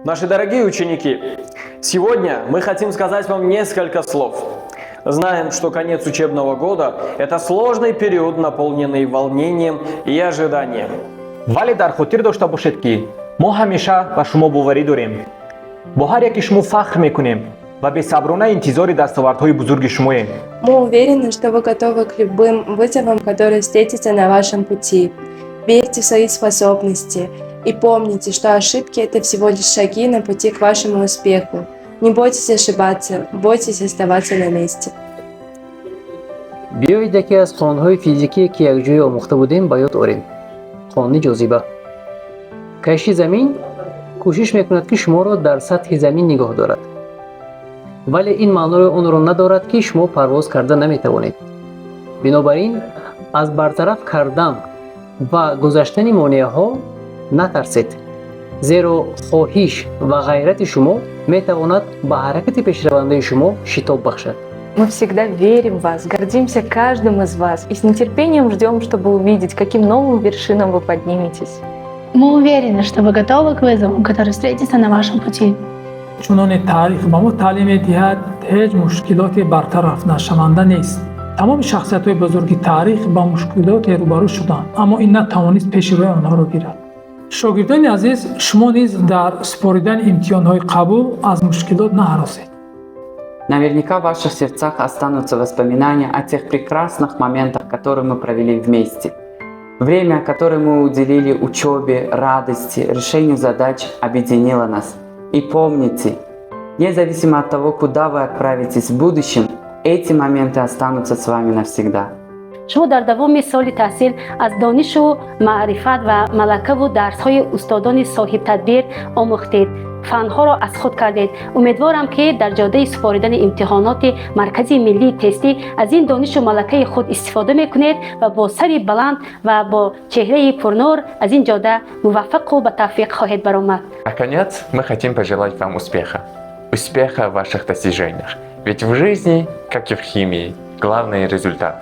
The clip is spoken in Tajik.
Наши дорогие ученики, сегодня мы хотим сказать вам несколько слов. Знаем, что конец учебного года – это сложный период, наполненный волнением и ожиданием. Вале дар хотир дошта бошед, ки мо ҳамеша ба шумо боварӣ дорем, бо ҳар яки шумо фахр мекунем ва бесаброна интизори дастовардҳои бузурги шумоем. Мы уверены, что вы готовы к любым вызовам, которые встретятся на вашем пути. Верьте в свои способности и помните, что ошибки – это всего лишь шаги на пути к вашему успеху. Не бойтесь ошибаться, бойтесь оставаться на месте. Биёед, яке аз қонунҳои физикие, ки якҷоя омӯхта будем, ба ёд орем: қонуни ҷозиба. Кашиши замин кӯшиш мекунад, ки шуморо дар сатҳи замин нигоҳ дорад, вале ин маънои онро надорад, ки шумо парвоз карда наметавонед. Бинобар ин аз бартараф кардан ва гузаштани монеаҳо натарсед, зеро хоҳиш ва ғайрати шумо метавонад ба ҳаракати пешравандаи шумо шитоб бахшад. Мы всегда верим в вас, гордимся каждым из вас и с нетерпением ждем, чтобы увидеть, к каким новым вершинам вы подниметесь. Мы уверены, что вы готовы к вызовам, которые встретятся на вашем пути. Чуноне таърих ба мо таълим медиҳад, ҳеҷ мушкилоте бартарафнашаванда нест. Тамоми шахсиятҳои бузурги таърих ба мушкилоте рӯбарӯ шуданд, аммо ин натавонист пеши рӯи онҳоро гирад. Шогирдони азиз, шумо низ дар супоридани имтиҳонҳои қабул аз мушкилот наҳаросед. Наверняка в ваших сердцах останутся воспоминания о тех прекрасных моментах, которые мы провели вместе. Время, которое мы уделили учебе, радости, решению задач, объединило нас. И помните, независимо от того, куда вы отправитесь в будущем, эти моменты останутся с вами навсегда. Шумо дар давоми соли таҳсил аз донишу маърифат ва малакаву дарсҳои устодони соҳибтадбир омӯхтед, фанҳоро аз худ кардед. Умедворам, ки дар ҷодаи супоридани имтиҳоноти Маркази миллии тестӣ аз ин донишу малакаи худ истифода мекунед ва бо сари баланд ва бо чеҳраи пурнур аз ин ҷода муваффақу ба тавфиқ хоҳед баромад. Наконец, мы хотим пожелать вам успеха. Успеха в ваших достижениях. Ведь в жизни, как и в химии, главный результат.